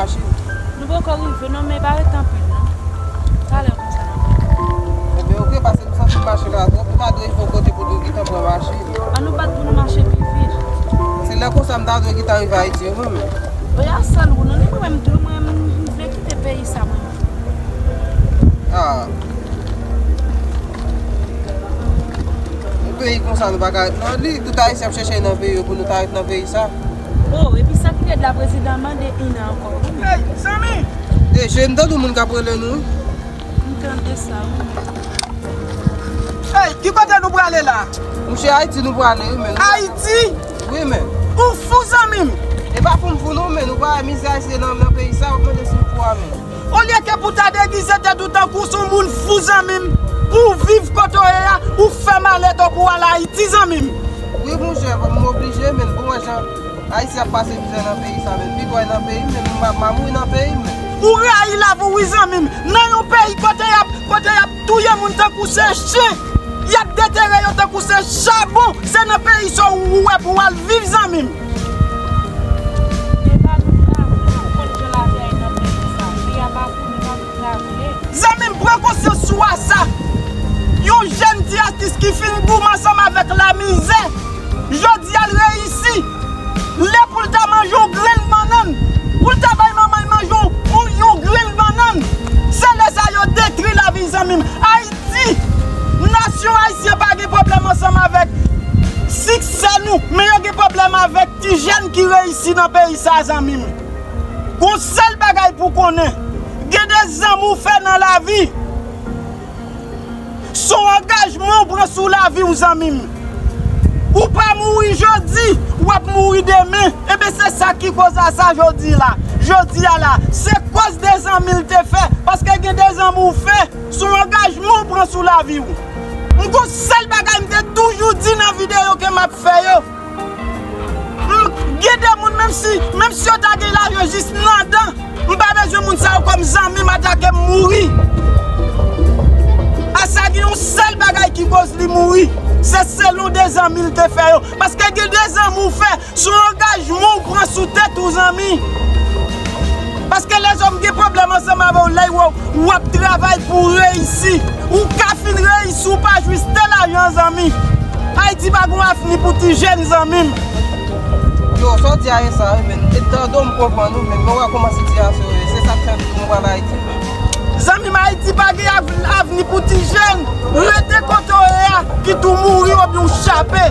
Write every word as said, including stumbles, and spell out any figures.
Machin. Nou poko rive non, men pa ret anpil non. Talè konsa n ap rive. Ebyen, oke, paske m santi mache la twòp, nou pa dwe rive yon kote pou nou gentan pran machin. An nou bat pou nou mache pi vit. Se lè konsa m ta dwe gentan rive Ayiti, wi, mwen menm. Oya sèl ou non, ni mwen menm tou, mwen, m vle kite peyi sa, mwen. Ah. Yon peyi konsa, nou pa ka ret nan li. Tout Ayisyen ap chèche nan peyi yo pou nou ta ret nan peyi sa. Oh, epi sa ki rèd la, prezidan mande ina ankò, wi. Hey, zanmi! Deje, m tande moun k ap rele nou, wi. M tande sa, wi. Hey, ki kote nou prale la? Mouche, Ayiti nou prale, wi, men. Ayiti? Wi, men. Ou fou, zanmi m? E pa fou m fou, non, men. Nou pa wè mizè Ayisyen nan, nan peyi sa, w ap mande si m fou a, men. Olye ke pou ta degize tèt ou tankou s on moun fou, zanmi m, pou w viv kote w ye a, ou fè malè to pou w al Ayiti, zanmi m. Wi, monchè, m oblije, men bon, wè jan Ayisyen ap pase mizè nan peyi sa, men. Pi gwo nan peyi m, men m ap, m ap mouri nan peyi m, men. Ou rayi lavi w, wi, zanmi m. Nan yon peyi kote y ap, kote y ap touye moun tankou se chen, y ap detere yo tankou se chabon, se nan peyi sa w wè pou w al viv, zanmi m. E pa nou ta vle, ou konn jan lavi a ye nan peyi sa. Peyi a pa pou nou, pa pou nou ta vle. Zanmi m, pran konsyans sou sa. Yon jèn ti atis ki fin goumen ansanm avèk lamizè, jodi a l reyisi. Lè pou l ta manje yon grenn bannann, pou l ta bay manman l manje yon, yon, yon grenn bannann, se lè sa yo detwi lavi l, zanmi m. Ayiti, nasyon ayisyen pa gen pwoblèm ansanm avèk siksè nou, men yo gen pwoblèm avèk ti jèn ki reyisi nan peyi sa, zanmi m. Gon sèl bagay pou konnen, gen de zanmi w fè nan lavi, s on angajman w pran sou lavi w, zanmi m. Ou pa mouri jodi, w ap mouri demen. Ebyen, se sa ki koz a sa jodi la. Jodi a la, se koz de zanmi l te fè. Paske gen de zanmi w fè, s on angajman w pran sou lavi w. M gon sèl bagay m te toujou di nan videyo ke m ap fè yo. M, gen de moun, menm si, menm si yo ta gen lajan jis nan dan, m pa bezwen moun sa yo kòm zanmi m atake m mouri. A sa gen yon sèl bagay ki koz li mouri. Se selon de zanmi l te fè yo. Paske gen de zanmi w fè, s on angajman w pran sou tèt ou, zanmi. Paske lèzòm gen pwoblèm ansanm avè w, lè yo W ap travay pou w reyisi. Ou ka fin reyisi, ou pa jwi, se lajan, zanmi. Ayiti pa gon avni pou ti jèn, zanmi m. Yo, sa w di a e sa, wi, men. E tande w, m konprann ou, men mwen wè kòman sitiyasyon yo ye. Se sa k fè m di nou pral Ayiti. Zanmi m, Ayiti pa gen av-, avni pou ti jèn. Rete kote w ye a, kit ou mouri oubyen w chape.